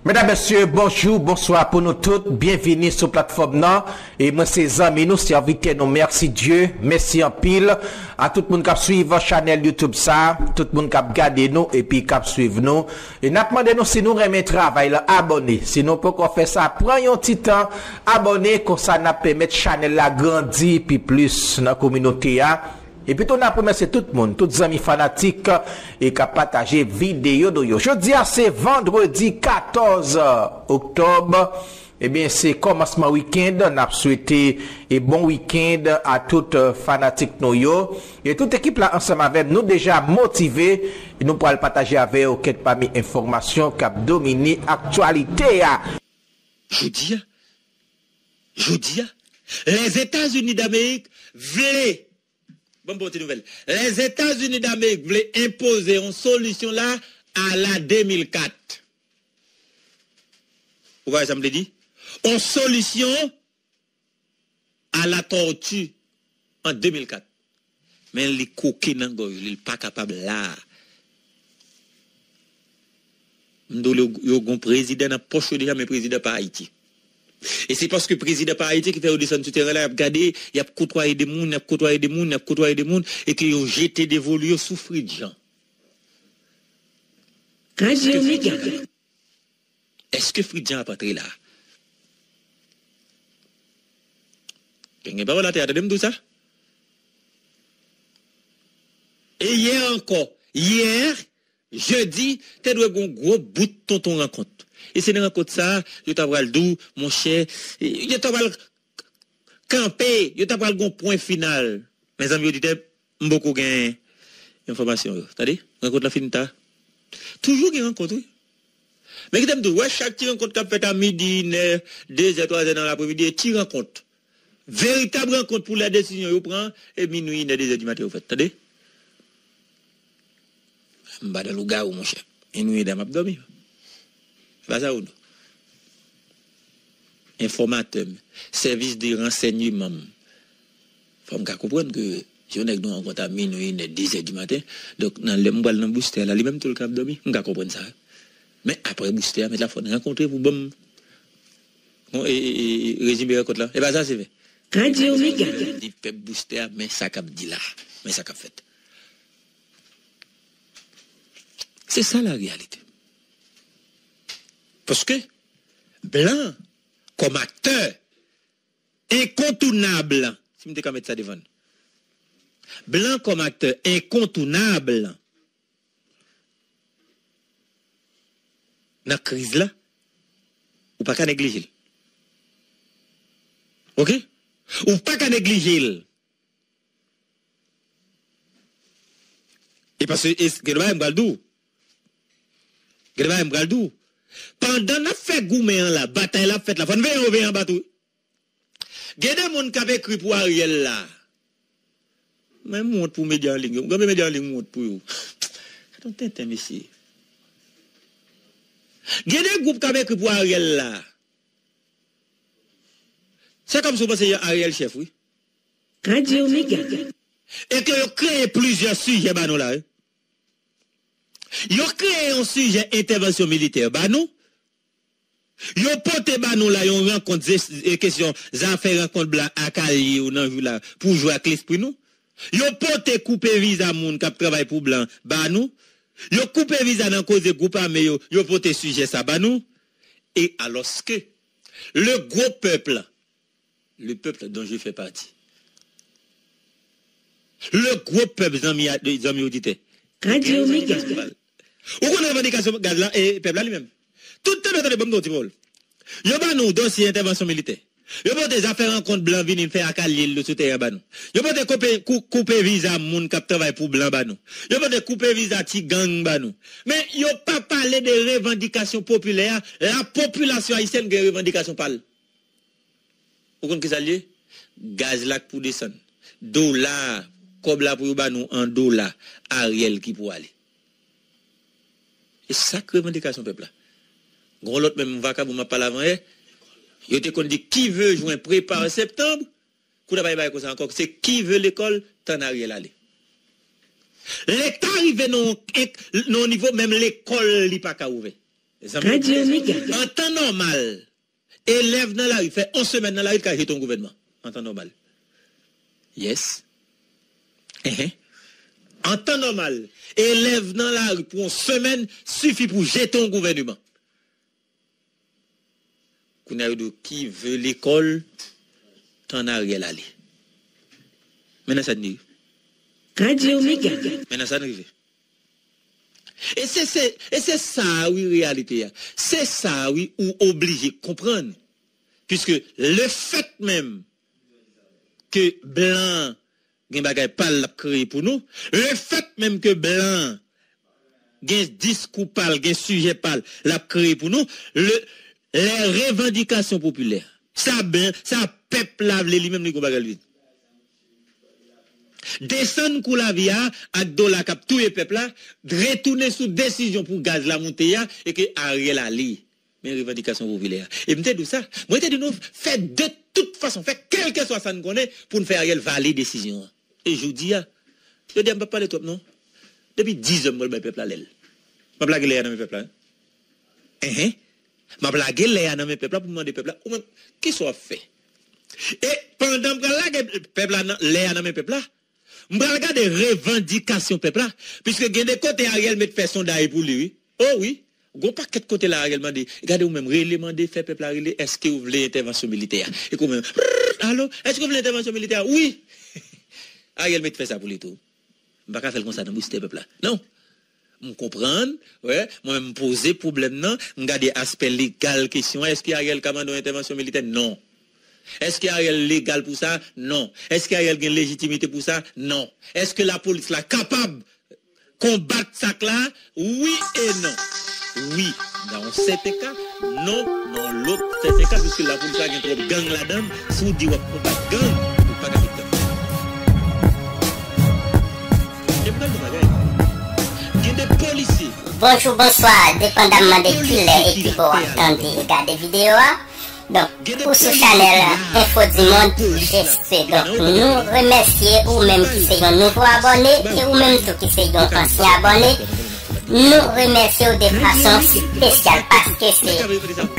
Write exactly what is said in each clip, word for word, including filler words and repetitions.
Medam, mesye, bonjou, bonswa pou nou tout. Byenvini sou platfòm nan. E mwen se zanmi nou, sèvitè nou, Mèsi Dye. Mèsi anpil a tout moun k ap swiv chanèl YouTube sa, tout moun k ap gade nou epi k ap swiv nou. E n ap mande nou, si nou renmen travay la, abòne. Si nou poko fè sa, pran yon ti tan, abòne, konsa n ap pèmèt chanèl la grandi pi plis nan kominote a. Epi tou, n ap remèsye tout moun, tout zanmi fanatik, e k ap pataje videyo nou yo. Jodi a se vandredi katòz oktòb. Ebyen, se kòmansman wikenn. N ap swete e bon wikenn a tout, eh, fanatik nou yo. E tout ekip la ansanm avè m, nou deja motive. E nou pral pataje avè w kèk pami enfòmasyon k ap domine aktyalite a. Jodi a, jodi a, Lèzetazini Damerik vle Ban m ba w ti nouvèl. Lèzetazini Damerik vle enpoze yon solisyon la ala de mil kat. Ou konprann sa m vle di? Yon solisyon ala tòti an de mil kat. Men li koke nan gòj li, li pa kapab la a. M di w, yo, yo gon prezidan nan pòch yo deja, men prezidan pa Ayiti. E se paske prezidan pa Ayiti ki fè yo desann sou teren la, y ap gade, y ap kotwaye de moun, y ap kotwaye de moun, y ap kotwaye de moun, e ke yo jete devolu yo sou Fritz Jean. Radyo Mega. Èske Fritz Jean ap antre la? Gen, gen pawòl atè a, tande m di w sa. E yè ankò, yè, jedi, te dwe gen yon gwo bout tonton rankont. E se nan rankont sa a, yo ta pral di w, monchè, yo ta pral kanpe, yo ta pral gen yon pwen final. Mezanmi, oditè, m poko gen enfòmasyon yo. Tande, rankont lan fin ta. Toujou gen rankont, wi. Men kite m di w, wè chak ti rankont k ap fèt a midi, inè, dezè, twazè nan lapremidi, e ti rankont. Veritab rankont pou lè desizyon yo pran, e minwi, inè, dezè di maten yo fèt. Tande? M pa nan lougawou, monchè. Minwi, inè, m ap dòmi. Se pa sa ou non. Enfòmatè m, sèvis de ransèyman m. Fò m ka konprann ke si yon nèg nou rankont a minwi, inè, dezè di maten, donk nan lè m pral nan boustè a la, li menm tou l ka ap dòmi. M ka konprann sa. Men apre boustè a, mèt la fò n rankontre pou ban m, bon, e, e, e, e, rezime rankont la. E pa sa, se vre. Radyo Mega. Di pèp boustè a, men sa k ap di la. Men sa k ap fèt. Se sa la reyalite. Paske blan kòm aktè enkontounab, si m te ka met sa devan n, blan kòm aktè enkontounab nan kriz la, ou pa ka neglije l. Oke? Ou pa ka neglije l. E paske, e, gen de bagay m pral di w. Gen de bagay m pral di w. Pandan n ap fè goumen an la, batay la ap fèt la, fò n veye yo veye anba tou. Gen de moun k ap ekri pou Ariel la. Men m wont pou medya an liy yo. Gade medya an liy, m wont pou yo. Gade yon tenten, mesye. Gen de gwoup k ap ekri pou Ariel la. Se kòmsi w panse Ariel chèf, wi. Radyo Mega. E ke yo kreye plizyè sijè ba nou la, wi. Yo kreye yon sijè entèvansyon militè ba nou. Yo pote ba nou la yon rankont, ze- e kesyon zafè rankont blan ak alye yo nan jou la pou jwe ak lespri nou. Yo pote koupe viza moun k ap travay pou blan ba nou. Yo koupe viza nan koze gwoup ame yo, yo pote sijè sa ba nou. E alòske le gwo pèp la, le peuple dont je fais partie. Le gwo pèp, zanmi, zanmi oditè. Radyo Mega. Ou konn revandikasyon gaz la, e pèp la li menm. Tout tan nou tande, ban m di w ti pawòl. Yo ba nou dosye entèvansyon militè. Yo pote zafè rankont blan vini fè ak alye l sou teren ba nou. Yo pote koupe, kou- koupe viza moun k ap travay pou blan ba nou. Yo pote koupe viza ti gang ba nou. Men yo pa pale de revandikasyon popilè a. Lapopilasyon ayisyèn gen revandikasyon pa l. Ou konn kisa l ye? Gaz la k pou desann. Dola, kòb la pou yo ba nou an dola, Ariel ki pou ale. E sa k revandikasyon pèp la. Gon lòt menm vakabon m ap pale avan yè, yo te konn di qui veut juin prépare septembre. Kounye a pa gen bagay konsa ankò, se qui veut l'école tann Ariel ale. Leta rive nan yon, nan yon nivo, menm lekòl li pa ka ouvè. Zanmi yo di, an tan nòmal, elèv nan lari fè yon semèn nan lari, l ka jete yon gouvènman. An tan nòmal. Yes. Enhen. An tan nòmal, elèv nan lari pou yon semèn sifi pou jete yon gouvènman. Kounye a yo di w ki ve lekòl, tann Ariel ale. Men nan sa n rive. Men nan sa n rive. E se, se, e se sa a wi reyalite a. Se sa a wi ou oblije konprann. Piske le fèt menm ke blan gen bagay pa l l ap kreye pou nou, le fèt menm ke blan gen diskou pa l, gen sijè pa l l ap kreye pou nou, le, les revendications populaires. Sa ben, sa pèp la vle li menm li gon bagay l vin. Desann kou lavi a ak dola k ap touye pèp la, retounen sou desizyon pou gaz la moute a e ke Ariel ale. Men revandikasyon popilè a. E m te di w sa, mwen te di nou fè de tout fason, fè kèlkeswa sa n konnen pou n fè Ariel vale desizyon an. E jodi a, jodi a m p ap pale twòp non. Depi diz è m pral bay pèp la lè l. M ap lage lè a nan men pèp la. Enhen. M ap lage lè a nan men pèp la pou m mande pèp la, ou menm, kisa w ap fè? E pandan m pral lage pèp la nan, lè a nan men pèp la, m pral gade revandikasyon pèp la, piske gen de kote Ariel met fè sondaj pou li, wi. O wi, gon pakèt kote la Ariel mande, gade ou menm, rele mande, fè pèp la rele, èske ou vle entèvansyon militè a? E kou menm, alo, èske ou vle entèvansyon militè a? Wi! Ariel met fè sa pou li tou. M pa ka fè l konsa nan bouste pèp la. Non. M konprann, wè, mwen menm m poze pwoblèm nan, m gade aspè legal kesyon an, èske Ariel ka mande yon entèvansyon militè? Non. Èske Ariel legal pou sa? Non. Èske Ariel gen lejitimite pou sa? Non. Èske lapolis la kapab konbat sa k la? Wi e non. Wi, nan yon sèten ka, non, nan yon lòt sèten ka, piske lapolis la gen twòp gang ladan l, si w di w ap konbat gang, ou pa ka met gang. E m pral di w bagay. Gen de polisye. Bonjou, bonswa, depandamman de kilè e kibò w ap tande e gade videyo a. Donk, ou sou chanèl Info du Monde G C. Donk, nou remèsye ou menm ki se yon nouvo abòne e ou menm tou ki se yon ansyen abòne. Nou remèsye w de fason espesyal paske se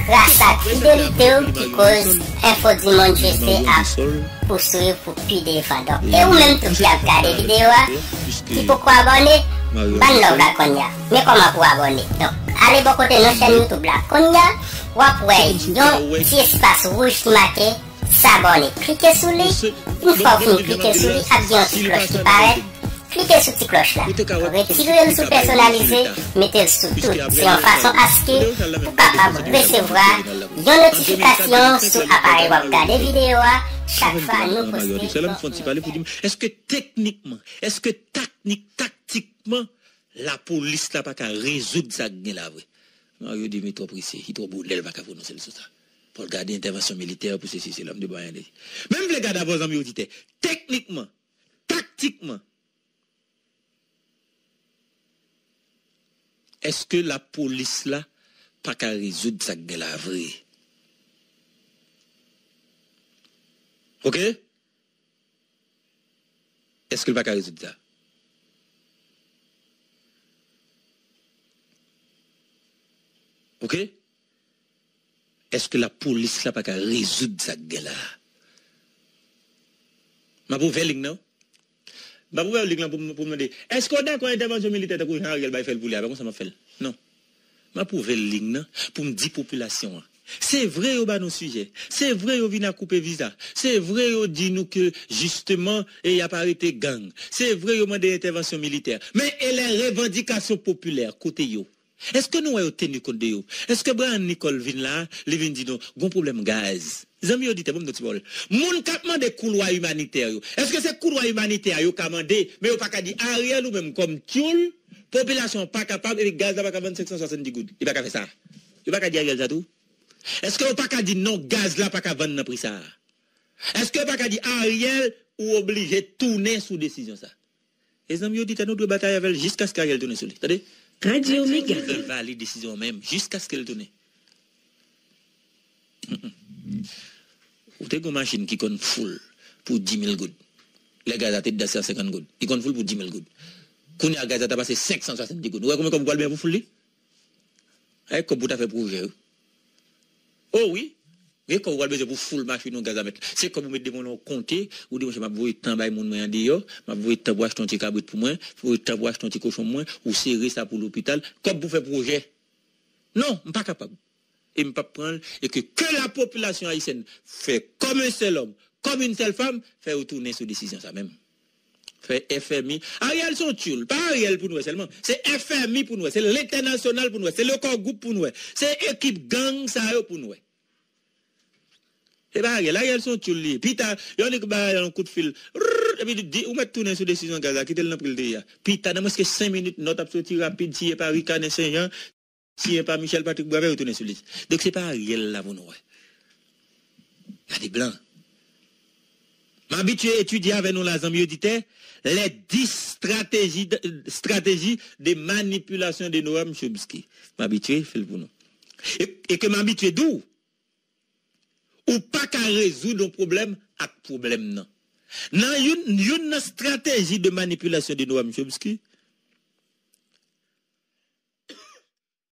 gras ak fidelite w ki koz Info du Monde G C ap pouswiv pou pi devan. Donk, e ou menm tou ki ap gade videyo a, ki poko abòne, ban love la kounye a. Men kòman pou abòne. Donk, ale bò kote nou chèn YouTube la. Kounye a, w ap wè yon ti espas wouj ki make s'abonner. Klike sou li. Yon fwa w fin klike sou li, ap gen yon ti klòch ki parèt. Klike sou ti klòch la. Retire l sou pèsonalize, mete l sou tout. Se yon fason aske ou kapab resevwa yon notifikasyon sou aparèy w ap gade videyo a chak fwa nou poste. Èske teknikman, èske teknik, taktikman, lapolis la pa ka rezoud sa k gen la vre? Mario di, men twò prese, li twò bonè, l pa ka pwononse l sou sa. Pou l gade entèvansyon militè pou sesi, sela, m di, bon, anyen. Men m vle gade avè w, zanmi oditè. Teknikman, taktikman, èske lapolis la pa ka rezoud sa k gen la vre? Oke? Èske l pa ka rezoud sa? Oke? Èske lapolis la pa ka rezoud sa k gen la a? M ap ouvè liy nan. M ap ouvè liy lan pou m, pou m mande, èske w dakò entèvansyon militè tankou jan Ariel bay fè l pou li a? Pa konsa m ap fè l. Non. M ap ouvè liy nan pou m di popilasyon an. Se vre yo ba nou sijè. Se vre yo vin ak koupe viza. Se vre yo di nou ke, jisteman, e y ap arete gang. Se vre yo mande entèvansyon militè. Men e lè revandikasyon popilè, kote yo? Èske nou wè yo teni kont de yo? Èske Brian Nicole vin la, li vin di nou, gon pwoblèm gaz? Zanmi oditè, ban m yon ti pawòl. Moun k ap mande koulwa imanitè yo, èske se koulwa imanitè a yo ka mande, men yo pa ka di Ariel ou menm kòm tyoul, popilasyon an pa kapab, epi gaz la pa ka vann senk san swasanndis goud? Li pa ka fè sa. Yo pa ka di Ariel sa tou? Èske yo pa ka di non, gaz la pa ka vann nan pri sa a? Èske yo pa ka di Ariel ou oblije tounen sou desizyon sa? E zanmi oditè, nou dwe batay avè l jiskaske Ariel tounen sou li. Tande? Radyo Mega. Fè l vale desizyon an menm, jiskaske l tounen. Ou te gen yon machin ki konn foul pou dis mil goud. Lè gaz la te desann a senkant goud. Li konn foul pou dis mil goud. Kounye a gaz la ta pase senk san swasanndis goud. Ou wè konbyen kòb ou pral benyen pou foul li? Ay, kòb pou ta fè pwojè yo. O wi. Gen kòb ou pral bezwen pou foul machin ou gaz a mèt. Se kòb ou met devan nan yon konte, ou di, monchè, m ap voye tan bay moun mwen andeyò, m ap voye tan pou achte yon ti kabrit pou mwen, voye tan pou achte yon ti kochon mwen, ou sere sa pou lopital. Kòb pou fè pwojè. Non, m pa kapab. E m p ap pran l, e ke, ke la popilasyon ayisyèn fè kòm yon sèl òm, kòm yon sèl fanm, fè yo tounen sou desizyon sa menm. Fè F M I. Ariel se yon tyoul. Pa Ariel pou nou wè sèlman. Se F M I pou nou wè. Se lentènasyonal pou nou wè. Se le Core Group pou nou wè. Se ekip gang sa yo pou nou wè. Se pa Ariel. Ariel se yon tyoul li ye. Pita, yon nèg ba yon kout fil. Rrrr, epi di, ou mèt tounen sou desizyon gaz la, kite l nan pri l te ye a. Pita, nan mwens ke senk minit, nòt ap soti rapid, siyen pa Ricard nan Senjan, siyen pa Michel Patrick Boisvert, yo tounen sou li. Donk, se pa Ariel la pou nou wè. Gade blan. M abitye etidye avè nou la, zanmi oditè, les dix stratégies de, stratégies de manipulation de Noam Chomsky. M abitye fè l pou nou. E, e ke m abitye di w, ou pa ka rezoud yon pwoblèm ak pwoblèm nan. Nan youn, youn nan strateji de manipilasyon de Noam Chomsky,